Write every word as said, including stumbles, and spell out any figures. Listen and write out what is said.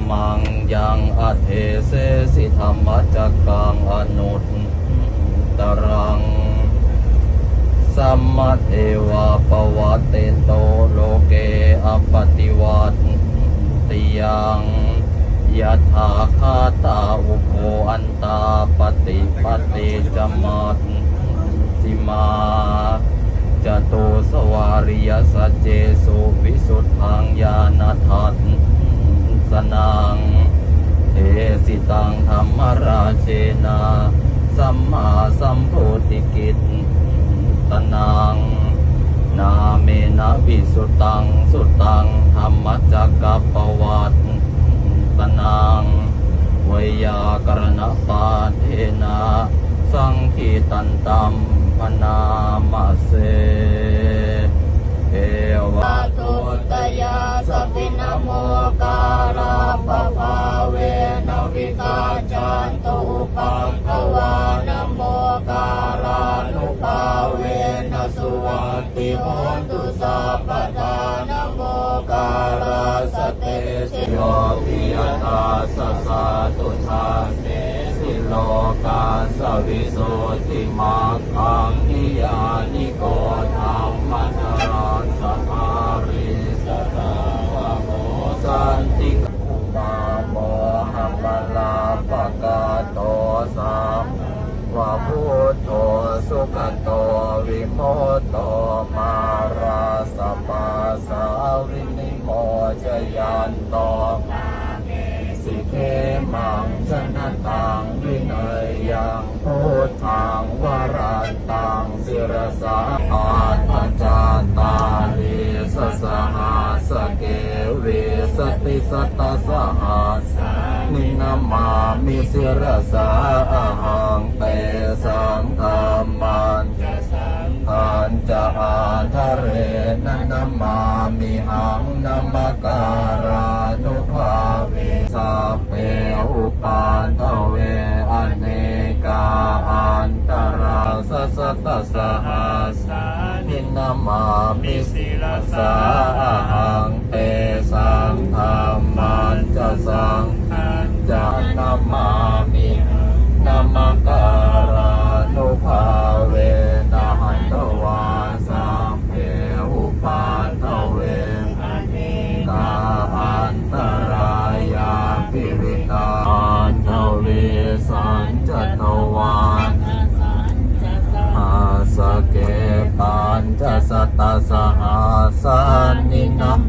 maṃ yaṃ adesesi dhammacakkaṃ anuttaraṃ, sammāneva pavattito loke appaṭivattiyaṃ, yatthākkhātā ubho antā paṭipatti ca majjhimā, catūsvāriyasaccesu visuddhaṃ ñāṇadassanaṃ, desitaṃ dhammarājena sammāsambodhikittanaṃ, nāmena visuddhaṃ suttaṃ dhammacakkappavattanaṃ, veyyākaraṇapāṭhena saṅgītantam bhaṇāma se. Eva tuttayassapi namokārappabhāvena vigacchantu upaddavā, namokārānubhāvena suvatthi hotu sabbadā. Namokārassa tejena yo viya tassa satthu dassesi lokassa visuddhimaggaṃ, niyyāniko dhammadharassa pāricchatāvaho santikaro mohamalāpakaṭṭho sabba buddho sugato vimutto mārassa pāsā vinimocayanto pāpesi khemaṃ janataṃ vineyyaṃ buddhaṃ varantaṃ sirasā aṭṭhacattāḷīsasahassake vīsatisatasahassāni namāmi sirasā ahaṃ. Tesaṃ dhammañca saṅghañca ādarena namāmihaṃ. Namakārānubhāve sabbe upaddave anekā antarā sasatasahas sāni namāmi sirasā ahaṃ. Tesaṃ dhammañca saṅghañca namāmihaṃ. Namakārānubhāvena hantvā sabbe upaddave anekā antarāyāpi vinassantu. Aṭṭhavīsañca dvādasañca sahassake pañcasatasahassāni namāmi